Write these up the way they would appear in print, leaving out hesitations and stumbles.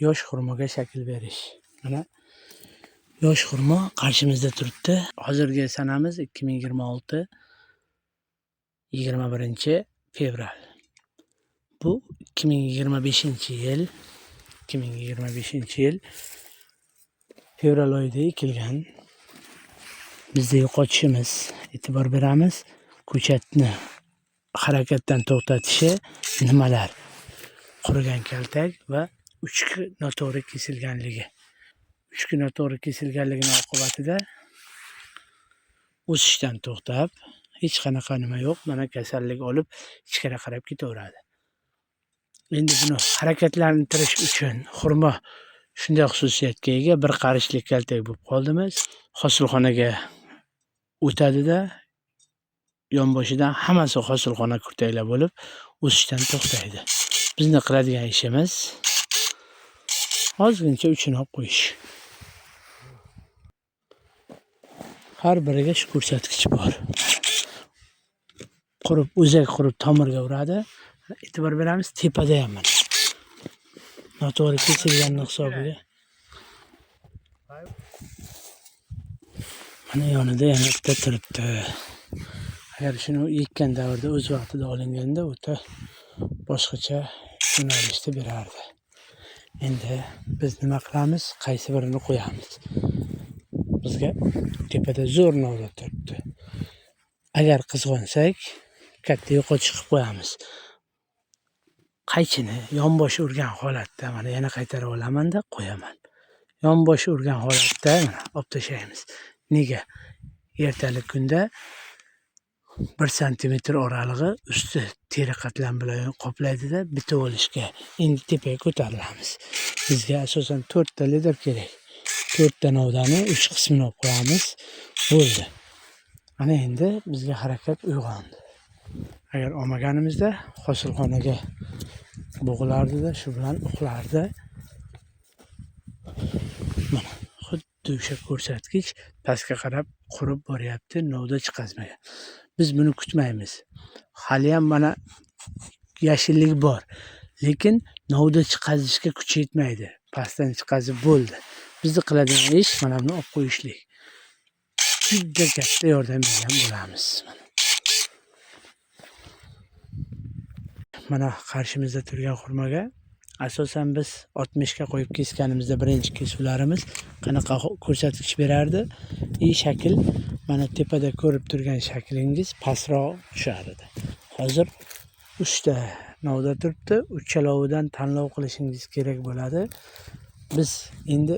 Yosh xurmoga shakl berish. Mana yosh xurmo qarshimizda turibdi. Hozirgi sanamiz 2026 21 fevral. Bu 2025-yil 2025-yil fevral oyida ekilgan. Bizda yo'qotishimiz, e'tibor beramiz, ko'chatni harakatdan to'xtatishi nimalar? Qurigan kaltak va uchki noto'g'ri kesilganligi. Uchki noto'g'ri kesilganligini oqibatida o'sishdan to'xtab, hech qanaqa nima yo'q, mana kasallik olib ichkari qarab ketaveradi. Endi buni harakatlantirish uchun xurmo shunday xususiyatga ega, bir qarishlik kaltak bo'lib qoldimi, hosilxonaga o'tadida, yonboshidan hammasi hosilxona kurtaklar bo'lib o'sishdan to'xtaydi. Bizni qiladigan ishimiz ozgincha uchini olib qo'yish. Har biriga shu ko'rsatkich bor. Qurib, o'zak qurib tomirga uradi. E'tibor beramiz, tepada ham mana. Noto'g'ri kesilganini hisobiga. Mana yonida yana bitta turibdi. Agar shuni ekkan davrda o'z vaqtida olinganda o'ta boshqacha yo'nalishda berardi. Endi biz nima qilamiz? Qaysi birini qo'yamiz? Bizga tepada zo'r novda turibdi. Agar qizg'onsak, katta yo'qotish qilib qo'yamiz. Qaychini yonbosh urgan holatda mana yana qaytarib olamanda qo'yaman. Yonbosh urgan holatda mana olib tashlaymiz. Nega? Ertalik kunda 1 santimetr oralig'i usti teri qatlam bilan qoplaydida bitib olishga. Endi tepaga ko'tarilamiz. Bizga asosan 4 ta lider kerak. 4 ta novdani 3 qismini olib qo'yamiz. Bo'ldi. Mana endi bizga harakat uyg'ondi. Agar olmaganimizda hosilxonaga bo'g'ilardida, shu bilan uxlardi. Mana xuddi o'sha ko'rsatkich pastga qarab qurib boryapti, novda chiqazmagan. Biz buni kutmaymiz. Hali ham mana yashillik bor, lekin novda chiqazishga kuchi yetmaydi. Pastdan chiqazib bo'ldi. Bizni qiladigan ish mana buni olib qo'yishlik. Juda katta yordam bergan bo'lamiz. Mana qarshimizda turgan xurmoga asosan biz 60 ga qo'yib kesganimizda birinchi kesuvlarimiz qanaqa ko'rsatkich berardi? Shakl mana tepada ko'rib turgan shaklingiz pastroq tushar edi. Hozir 3 ta novda turibdi. Uchalovidan tanlov qilishingiz kerak bo'ladi. Biz endi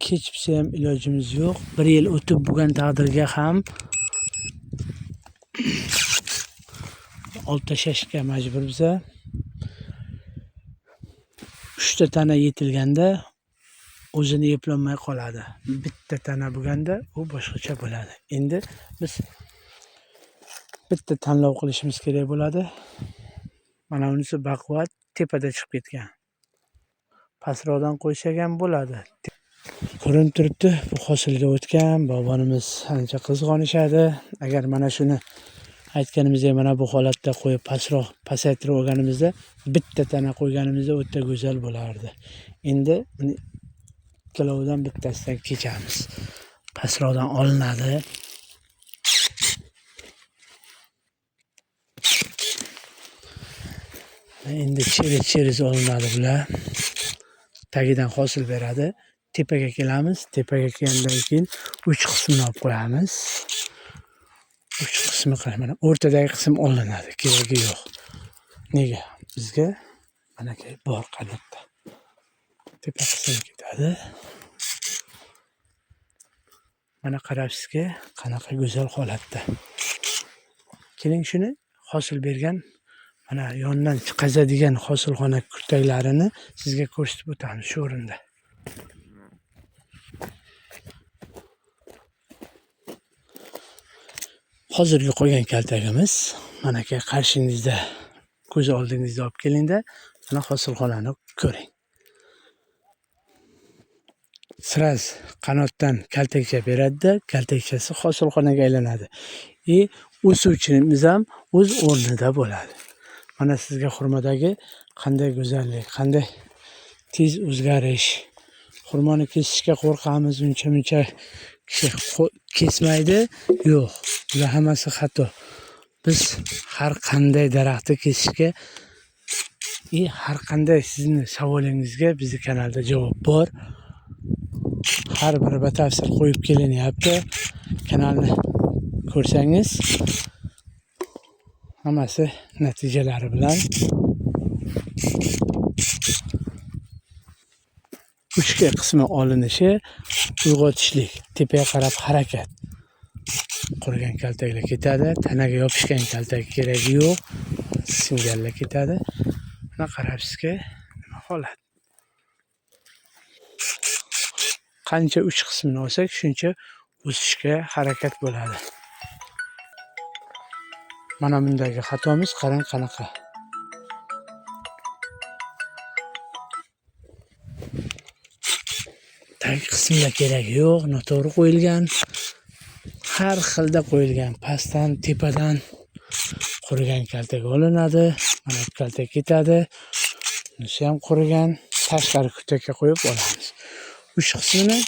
kechibsa ham ilojimiz yo'q. 1 yil o'tib bo'lgan taqdirga ham olib tashlashga majbur biza. 3 ta tana yetilganda o'zini eplolmay qoladi. Bitta tana bo'lganda u boshqacha bo'ladi. Endi biz bitta tanlov qilishimiz kerak bo'ladi. Mana bunisi baquvvat tepada chiqib ketgan. Pastroqdan qo'ysak ham bo'ladi. Ko'rinib turibdi, bu hosilga o'tgan. Bog'bonimiz ancha qizg'onishadi. Agar mana shuni aytganimizdek mana bu holatda qo'yib pastroq pasaytirib olganimizda bitta tana qo'yganimizda o'ta go'zal bo'lardi. Endi buni ikkalovidan bittasidan kechamiz. Pastroqdan olinadi. Endi cheriz olinadi bular. Tagidan hosil beradi. Tepaga kelamiz. Tepaga kelgandan keyin 3 qismini olib qo'yamiz. 3 qismi mana o'rtadagi qism olinadi, keragi yo'q. Nega? Bizga mana bor qanotda. Tepa qismi ketadi. Mana qarabsizki, qanaqa go'zal holatda. Keling shuni hosil bergan mana yondan chiqazadigan hosilxona kurtaklarini sizga ko'rsatib o'tamiz shu o'rinda. Hozirgi qo'ygan kaltagimiz manaki qarshingizda, ko'z oldingizda olib kelingda, mana hosilxonani ko'ring. Sraz qanotdan kaltakcha beradi-da, kaltakchasi hosilxonaga aylanadi. O'suvchimiz ham o'z o'rnida bo'ladi. Mana sizga xurmadagi qanday go'zallik, qanday Tez o'zgarish. Xurmoni kesishga qo'rqamiz, uncha-muncha kishi kesmaydi. Yo'q, bular hammasi xato. Biz har qanday daraxtni kesishga har qanday sizni savolingizga bizni kanalda javob bor. Har biri batafsil qo'yib kelinyapti. Kanalni ko'rsangiz hammasi natijalari bilan. Uchga qismi olinishi uyg'otishlik, tepaga qarab harakat. Qurigan kaltaklar ketadi, tanaga yopishgan kaltak keragi yo'q, singanlar ketadi. Mana qarabsizki, nima holat. Qancha uch qismini olsak, shuncha o'sishga harakat bo'ladi. Mana bundagi xatomiz qarang qanaqa. Tag qismlar keragi yo'q, noto'g'ri qo'yilgan. Har xilda qo'yilgan, pastdan, tepadan qurigan kaltak olinadi. Mana bu kaltak ketadi. Bunisi ham qurigan, tashqari kurtakka qo'yib olamiz. Uch qismini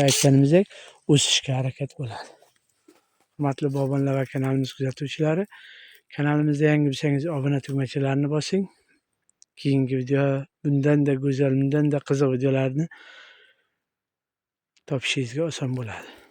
aytganimizdek o'sishga harakat bo'ladi. Hurmatli bog'bonlar va kanalimiz kuzatuvchilari, kanalimizda yangi bo'lsangiz obuna tugmachalarini bosing. Keyingi video bundan-da go'zal, bundan-da qiziq videolarni topishingizga oson bo'ladi.